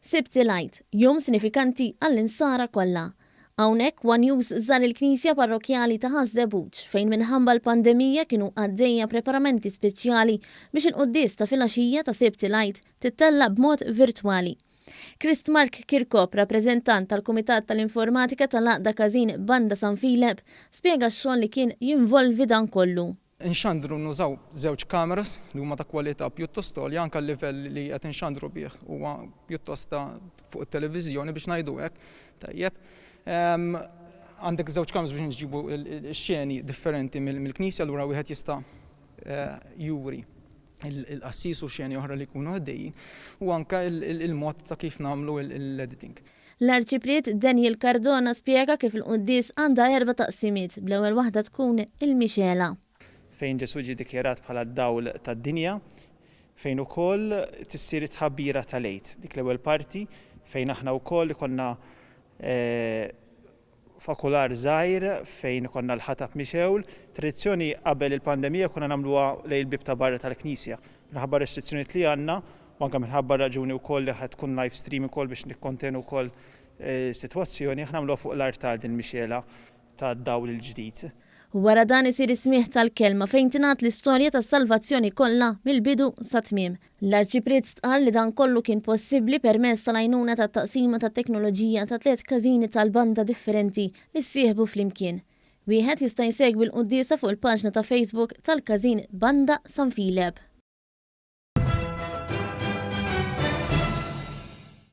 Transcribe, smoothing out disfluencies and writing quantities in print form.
Sibt il-Għid, jum sinifikanti għall-Insara kollha. Hawnhekk one News żar il-Knisja Parrokkjali ta' Ħaż-Żebbuġ fejn minħabba l-pandemija kienu għaddejja preparamenti speċjali biex il-quddies ta' filgħaxija ta' Sibt il-Għid tittella' b'mod virtwali. Christ Mark Kirkop, rappreżentant tal-Kumitat tal-Informatika tal-Għaqda Każin Banda San Filep, spjega x-xogħol li kien jinvolvi dan kollu. Inxandru nużaw żewġ kameras li huma ta' kwalità pjuttost għolja, anke l-livell li qed inxandru bih huwa pjuttost ta' fuq it-televiżjoni biex ngħidu hekk. Tajjeb. Għandek żewġ kameras biex nġibu x-xeni differenti mill-knisja, allura wieħed jista' juri il-qassis u xeni oħra li jkunu għaddejjin u anke il-mod ta' kif nagħmlu l-editing. L-Arċipriet Daniel Cardona spjega kif il-quddies għandha erba' taqsimiet, bl-ewwel waħda tkun il-mixgħela. Fejn Ġesù ġie dikjarat bħala d-dawl tad-dinja, fejn ukoll tissir it-tħabbira tal-Għid, dik l-ewwel parti fejn aħna wkoll ikollna Fokular żgħir fejn ikollna l-ħatab mixgħul. Tradizzjoni qabel il-pandemija konna nagħmluha lejn il-bieb ta' barra tal-knisja. Minħabba r-restrizzjonijiet li għandna u anke minħabba r-raġuni wkoll li ħa tkun live stream ukoll biex nikkontenu wkoll is-sitwazzjoni, aħna nagħmluha fuq l-artal din il-mixgħela ta' dawl il-ġdid. Wara dan isir is-smigħ tal-Kelma fejn tingħad l-istorja tas-salvazzjoni kollha mill-bidu sat-tmiem. L-Arċipriet stqarr li dan kollu kien possibbli permezz tal-għajnuna tat-taqsima tat-teknoloġija ta' tlett każini tal-banda differenti li ssieħbu flimkien. Wieħed jista' jsegwi l-quddiesa fuq il-paġna ta' Facebook tal-Każin Banda San Filep.